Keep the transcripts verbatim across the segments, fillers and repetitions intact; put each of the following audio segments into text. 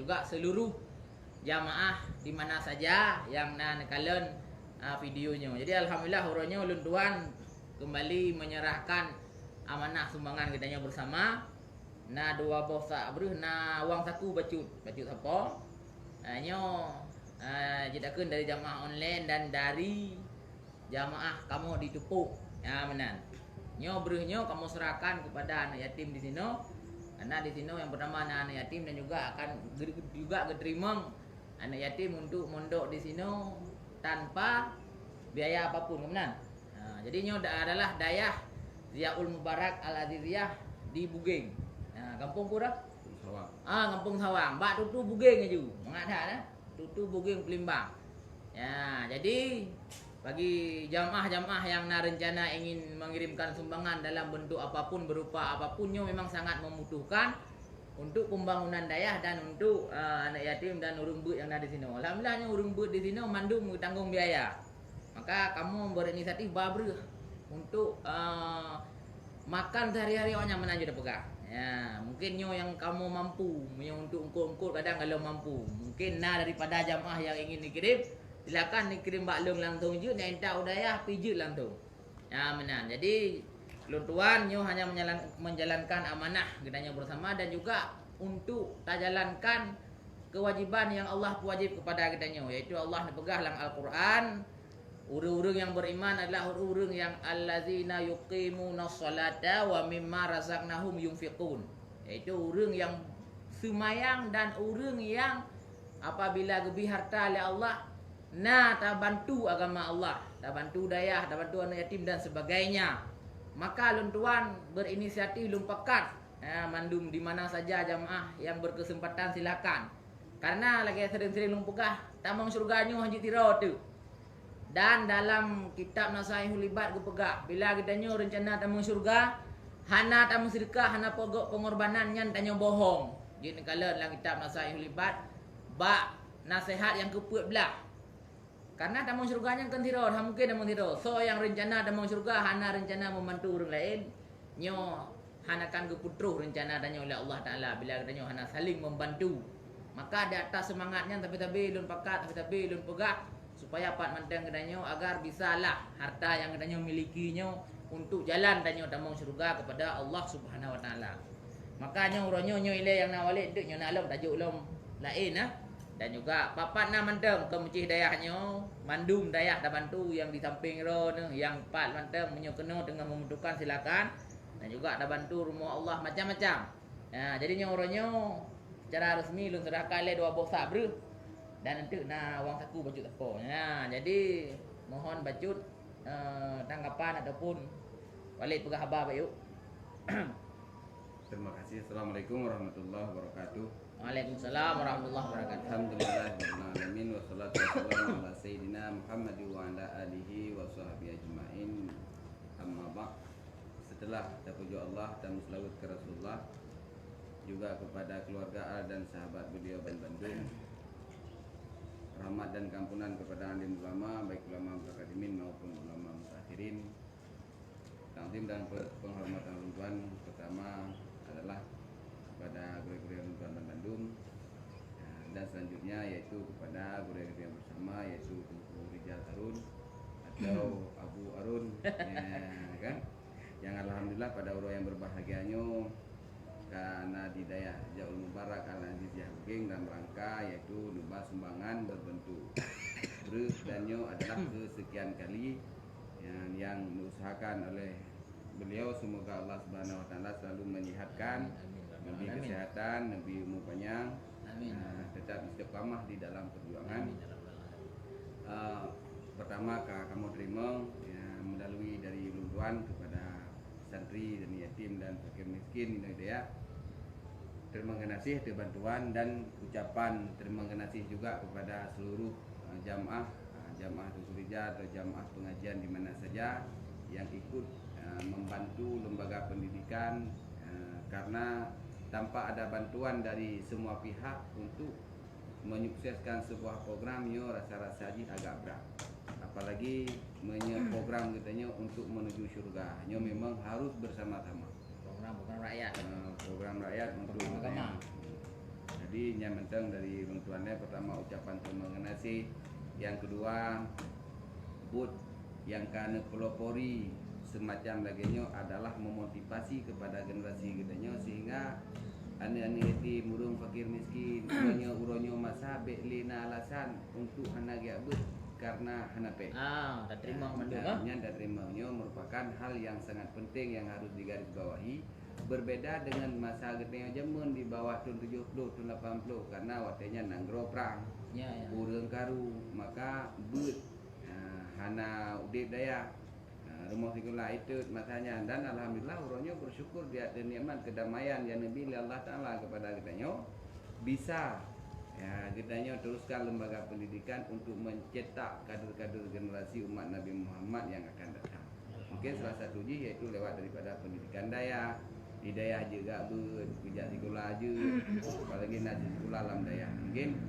juga seluruh jamaah di mana saja yang na neukalon, ah, video nyoe. Jadi alhamdulillah uroe nyoe lôn tuan kembali menyerahkan amanah sumbangan geutanyoe bersama. Na dua boh sak breuh, na wang saku bacut, bacut sapo. Ah, nyoe, ah, jitakeun dari jamaah online dan dari jamaah kamoe di Tupok. Ya, meunan. Nyoe breuh nyoe kamoe serahkan kepada anak yatim di sinoe. Karena di sinoe yang pertama na anak yatim dan juga akan ge-, juga geuteurimong anak yatim untuk mondok di sinoe tanpa biaya apapun, meunan. Ha, jadi nyoe da-, adalah dayah Ziaul Mubarak Al Aziziyah di Bugeng. Ha, gampông peue dah? Sawang. Ah, gampông Sawang. Bak tutu Bugeng aju. Mangat that, eh? Tutu Bugeng Pelimbang. Ya, jadi bagi jamaah-jamaah yang na rencana ingin mengirimkan sumbangan dalam bentuk apapun, berupa apapun, nyoe memang sangat membutuhkan untuk pembangunan dayah dan untuk, eh, anak yatim dan ureueng beuet yang na di sinoe. Alhamdulillah, nyoe ureueng beuet di sinoe mandum geutanggung biaya. Maka kamoe berinisiatif ba breuh untuk, eh, makan sehari-hari awaknyan meunan jeuet tapeugah. Ya, mungkin nyoe nyang kamoe mampu, meunyoe untuk eungkot-eungkot kadang golom mampu. Mungkin na daripada jamaah yang ingin dikirim, silakan dikirim bak lôn langsung jeuet, nyang intat u dayah pih jeuet langsung. Ya, meunan. Jadi, lôn tuan nyoe hanya menjalan-, menjalankan amanah geutanyoe bersama dan juga untuk tajalankan kewajiban yang Allah peuwajib kepada geutanyoe, yaitu Allah neupeugah lam Al-Quran, ureueng-ureueng yang beriman adalah ureueng-ureueng yang allazina yuqimuna sholata wa mimma razaqnahum yunfiqun, yaitu ureueng yang seumayang dan ureueng yang apabila geubri harta lé Allah, na tabantu agama Allah, tabantu dayah, tabantu aneuk yatim dan sebagainya. Maka lôn tuan berinisiatif, lôn pakat, ha, mandum di mana saja jamaah yang berkesempatan silakan. Karena lagèe sering-sering lôn peugah, tamong syeuruga nyoe hanjeuet sidroe teuk. Dan dalam kitab Nasaihul Ibad geupeugah, bila geutanyoe reuncana tamong syeuruga, hana tameuseudeukah, hana peugot peungorbanan, nyan tanyoe bohong. Jeuet neukalon lam kitab Nasaihul Ibad, bak naseuhat nyang keupeuet blah. Karena tamong syeuruga nyan kon sidroe, hana mungken tamong sidroe. Soe nyang reuncana tamong syeuruga hana reuncana membantu ureueng laén, nyoe hana akan geupeutroh reuncana tanyoe lé Allah Taala bila geutanyoe hana saling membantu. Maka di atas seumangat nyan, sabe-sabe lôn pakat, sabe-sabe lôn peugah, supaya pat mantong geutanyoe agar bisalah harta nyang geutanyoe miliki nyoe untuk jalan tanyoe tamong syeuruga kepada Allah Subhanahu Wa Taala. Maka nyoe uroe nyoe, nyoe ilèe nyang na Walid, enteuk nyoe na lom tajok lom laén, nah. Dan juga pat-pat na mantong keu meucih dayah nyoe, mandum dayah tabantu nyang di sampéng droeneuh, nyang pat mantong meunyoe keunoe teungoh membutuhkan silakan. Dan juga tabantu rumoh Allah macam-macam. Nah, jadi nyoe uroe nyoe secara resmi lôn serahkan lé dua boh sak breuh. Dan enteuk na wang saku bacut sapo. Nah, jadi mohon bacut, eh, tanggapan ataupun Walid peugah haba bacut. Terima kasih. Assalamualaikum warahmatullahi wabarakatuh. Waalaikumsalam warahmatullahi wabarakatuh. Alhamdulillahirabbil alamin, wassalatu wassalamu ala sayyidina Muhammad wa ala alihi wa sahbihi ajmain. Amma ba'd. Setelah tapujoe Allah dan meuseulaweuet keu Rasulullah, juga kepada keluarga al dan sahabat beliau ban bandum, rahmat dan keampunan kepada alim ulama, baik ulama mutaqaddimin maupun ulama mutaakhirin. Takzim dan pe-, penghormatan ulôn tuan pertama adalah kepada gurèe-gurèe ulôn tuan ban bandum, dan selanjutnya yaitu kepada gurèe-gurèe bersama, yaitu Teungku Rijal Harun atau Abu Harun, ya, kan? Yang alhamdulillah pada uroe yang berbahagia nyoe, ka na di dayah Jaul Mubarak Al Aziziyah Bugeng dalam rangka yaitu neuba sumbangan berbentuk breuh, dan nyoe adalah kesekian kali yang, yang diusahakan oleh beliau. Semoga Allah Subhanahu Wa Taala selalu menyehatkan, amin, amin, amin, neubri kesehatan, neubri umur panjang, amin, ah, tetap istiqamah di dalam perjuangan. Amin, ya rabbal alamin. Ah, pertama ka kamoe teurimong, ya, melalui dari ulôn tuan kepada santri dan yatim dan fakir miskin di Indonesia. Terima kasih atas bantuan dan ucapan terima kasih juga kepada seluruh, eh, jamaah, eh, jamaah Teungku Rijal atau jamaah pengajian di mana saja yang ikut, eh, membantu lembaga pendidikan, eh, karena tanpa ada bantuan dari semua pihak untuk menyukseskan sebuah program, nyoe rasa-rasa jih agak berat. Apalagi meunyoe program geutanyoe untuk menuju syurga, nyoe memang harus bersama-sama. Program-program rakyat. Ah, program rakyat untuk program agama. Jadi, Jadi, nyan mantong dari ulôn tuan, eh, pertama ucapan terima kasih. Yang kedua, buet nyang ka neupelopori semacam lagée nyoe adalah memotivasi kepada generasi geutanyoe sehingga aneuk-aneuk yatim, ureuëng fakir miskin, uroe nyoe, uroe nyoe masa bék lé na alasan untuk hana geujak beuet karena hana péng. Ah, tateurimong mandum, ah. Nyan tateurimong nyoe merupakan hal yang sangat penting yang harus digarisbawahi. Berbeda dengan masa geutanyoe jameun di bawah thon tujoh ploh, thon lapan ploh, karena watée nyan nanggroe prang, ya, ya, ureuëng karu, maka beuet, ah, hana udeb dayah, ah, rumoh sikula itot masa nyan. Dan alhamdulillah, uroe nyoe bersyukur di atas nikmat kedamaian yang neubi lé Allah Taala kepada geutanyoe, bisa, ya, geutanyoe teruskan lembaga pendidikan untuk mencetak kader-kader generasi umat Nabi Muhammad yang akan datang. Mungkin salah satu jih yaitu lewat daripada pendidikan dayah. Di dayah jeuet geubeuet, geujak sikula jeuet, apalagi na sikula lam dayah. Mungkin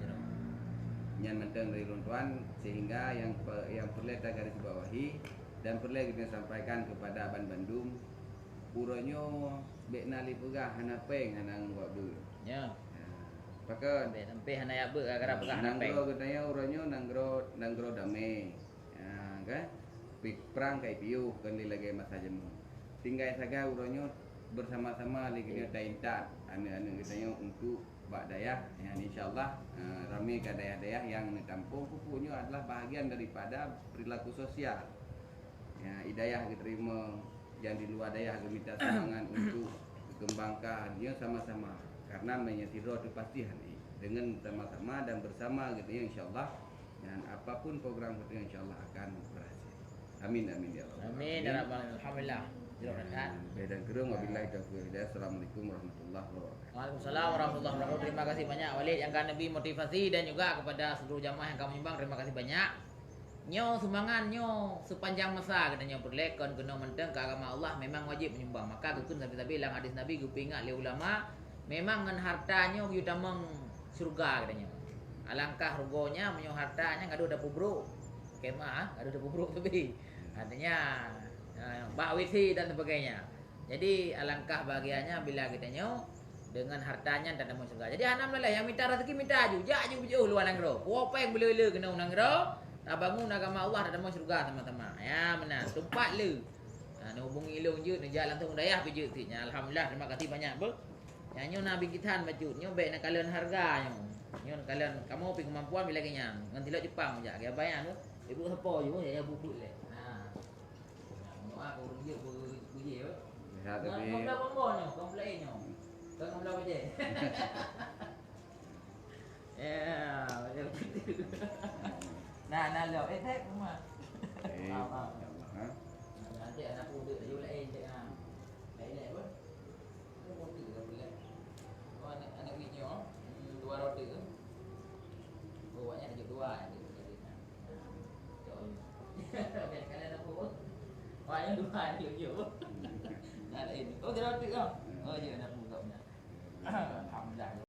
nyan mantong dari ulôn tuan, sehingga yang pe-, yang peureulée tagarisbawahi dan peureulée geutanyoe sampaikan kepada ban bandum, uroe nyoe bék na lé peugah hana péng, hana ngon beuet. Ya. Ha, pakon? Bék sampai hana jak beuet gara-gara peugah hana péng. Nanggroe geutanyoe uroe nyoe nanggroe, nanggroe damé. Ha, kan? Pi-, prang ka ipiôh, kon lé lagée masa jameun. Tinggai sagai uroe nyoe bersama-sama lé geutanyoe taintat aneuk-aneuk geutanyoe untuk bak dayah. Ya, insya Allah, eh, ramé ka dayah-dayah nyang neutampông. Pupuk nyoe adalah bahagian daripada perilaku sosial. Ya, i dayah geuteurimong, nyang di luwa dayah geumita sumbangan untuk geukeumbangkan. Nyoe sama-sama. Karena meunyoe sidroe teuh pasti hana. Dengan sama-sama dan bersama geutanyoe, insya Allah, dan apapun program geutanyoe, insya Allah akan berhasil. Amin, amin, ya Allah. Amin, ya Rabbal Alamin. Alhamdulillah. Jawab rakaat. Baik dan kurung, wabillahi taufiq wal hidayah. Assalamualaikum warahmatullahi wabarakatuh. Waalaikumsalam warahmatullahi wabarakatuh. Terima kasih banyak, Walid, yang ka neubi motivasi dan juga kepada seluruh jamaah yang ka menyumbang, terima kasih banyak. Nyoe sumbangan nyoe sepanjang masa geutanyoe peureulée kon keunoe mantong keu agama Allah memang wajéb menyumbang. Maka geukheun sabe-sabe lam hadis Nabi geupeuingat lé ulama, memang ngon harta nyoe geuyue tamong syeuruga geutanyoe. Alangkah rugonya meunyoe harta nyan gadôh dapur brôk. Kemah, gadôh dapur brôk teubi. Artinya, eh, bak W C dan sebagainya. Jadi, alangkah bahagianya bila geutanyoe deungon harta nyan tatamong syeuruga. Jadi, hana meulalah, nyang mita raseuki mita aju, jak aju beujiôh luwa nanggroe. Puwoe péng beuleu-leu keunoe nanggroe, tabangun agama Allah, tatamong syeuruga sama-sama. Ya, meunan. Teumpat le. Ha, neuhubungi lôn jeuet, neujak langsung dayah pih jeuet cit nyan. Alhamdulillah, terima kasih banyak, beuh. Nyan nyoe na bingkisan bacut, nyoe bék neukalon hareuga nyoe. Nyoe neukalon kamoe pih keumampuan pih lagée nyan. Ngon tilok Jepang jak, geubri nyan tu. Ibu sepo ju, ya, ya, bubuk lé. Ha. Nyoe aku ureueng jeuet bu-, bujé, beuh. Lihat tadi. Ngon, ngon blah bombo nyoe, ngon blah nyoe. Ngon blah bajée. Ya, betul. Nah, nah, lo, eh, tak, rumah. Eh, maaf, maaf. Ya Allah, ha? Nanti anak muda laju lain, cek, ha. Lain, lain, apa? Itu mobil, dah boleh. Oh, anak, anak bini, oh. Hmm, dua roda. Oh, banyak laju dua, laju, laju. Betul. Kalian apa, oh? Banyak dua, laju, laju. Nah, lain. Oh, dua roda, oh. Oh, ya, anak muda punya. Alhamdulillah.